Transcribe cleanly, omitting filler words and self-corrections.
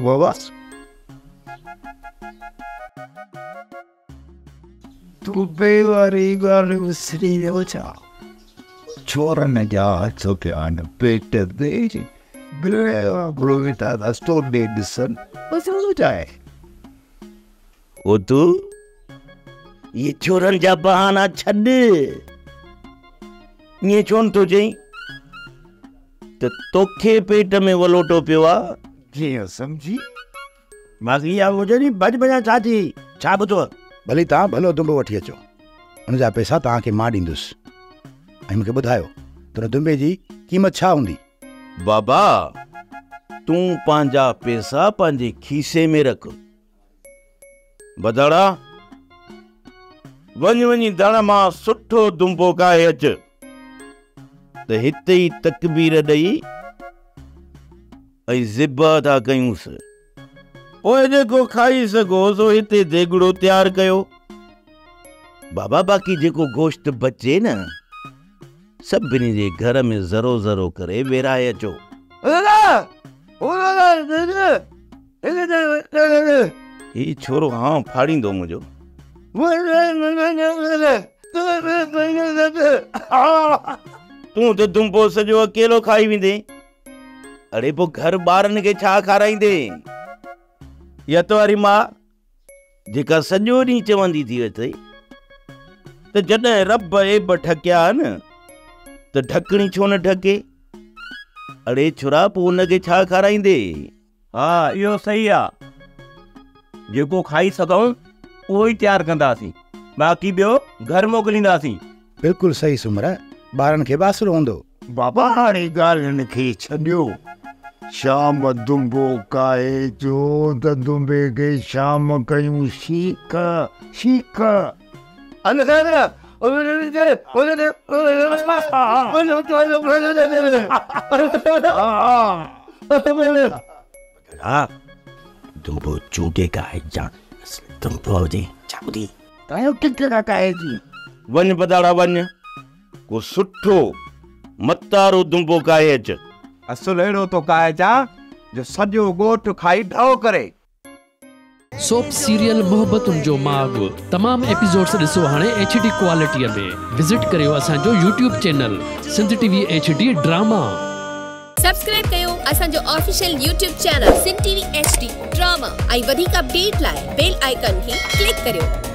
بابا دنبي واري ڳالهه وسري ويو ڇا؟ ڇورن جا هٿ پيا آهن پيٽ تي، ويٺا ٿا سوڏي ڏسن، مسئلو ڇا آهي؟ ادو، اهي ڇورن جا بهانا ڇڏ. ائين ڇو نه ٿو چئين ته توکي پيٽ ۾ ولوٽو پيو آ؟ جيئن سمجهي. باقي اها هجي ني ڀڄ ڀڄان ڇا ٿي؟ ڇا ٻڌو؟ ڀلي توهان ڀلو دنبو وٺي اچو، ان جا پئسا توهان کي مان ڏيندس ۽ مون کي ٻڌايو ته ان دنبي جي قيمت ڇا هوندي؟ بابا، تون پنهنجا پئسا پنهنجي کيسي ۾ رک. بدڙا، وڃ وڃي دڙ مان سٺو دنبو ڪاهي اچ ته هتي ئي تڪبير ڏئي ۽ ذبح ٿا ڪيونس. پوء جيڪو کائي سگهو سو هتي ديڳڙو تيار ڪيو. بابا باقي جيڪو گوشت بچي نه سڀني جي گهر ۾ ذرو ذرو ڪري ورهائي اچو. هي ڇورو هانء ڦاڙيندو منهنجو. تون ته دنبو سڄو اڪيلو کائي ويندين. اڙي پوء گهر ٻارن کي ڇا کارائيندين؟ يا تواري ماء جيڪا سڄو ڏينهن چوندي ٿي اچي ته جڏهن رب عيب ڍڪيا نه ته ڍڪڻي ڇو نه ڍڪي؟ اڙي ڇورا پوء ان کي ڇا کارائيندي؟ ها اهو صحيح آ، جيڪو کائي سگهون اهو ئي تيار ڪنداسين، باقي ٻيو گهر موڪلينداسين. بلڪل صحيح سومره، ٻارن کي به آسرو هوندو. بابا هاڻي ڳالهين کي ڇڏيو، شام دنبو ڪاهي اچو ته دنبي کي شام ڪيون شيخ شيخ. دنبو چونڊي ڪاهي اچان، دنبو هجي ڇا ٻڌي. تايو ڪٿي ڪاهي اچين. وڃ بداڙا وڃ. ڪو سٺو متارو دنبو ڪاهي اچ. اصل اهڙو ٿو ڪاهي اچان جو سڄو ڳوٺ کائي ڍؤ ڪري. سوپ سيريل محبتن جو ماڳ تمام ايپيسوڊس ڏسو هاڻي ايڇ ڊي ڪوالٽي ۾ وزٽ ڪريو اسان جو YouTube channel Sindh T V H D drama. Subscribe ڪيو اسان جو official YouTube channel Sindh T V H D drama ۽ وڌيڪ اپڊيٽ لاء بيل آئيڪان کي ڪلڪ ڪريو.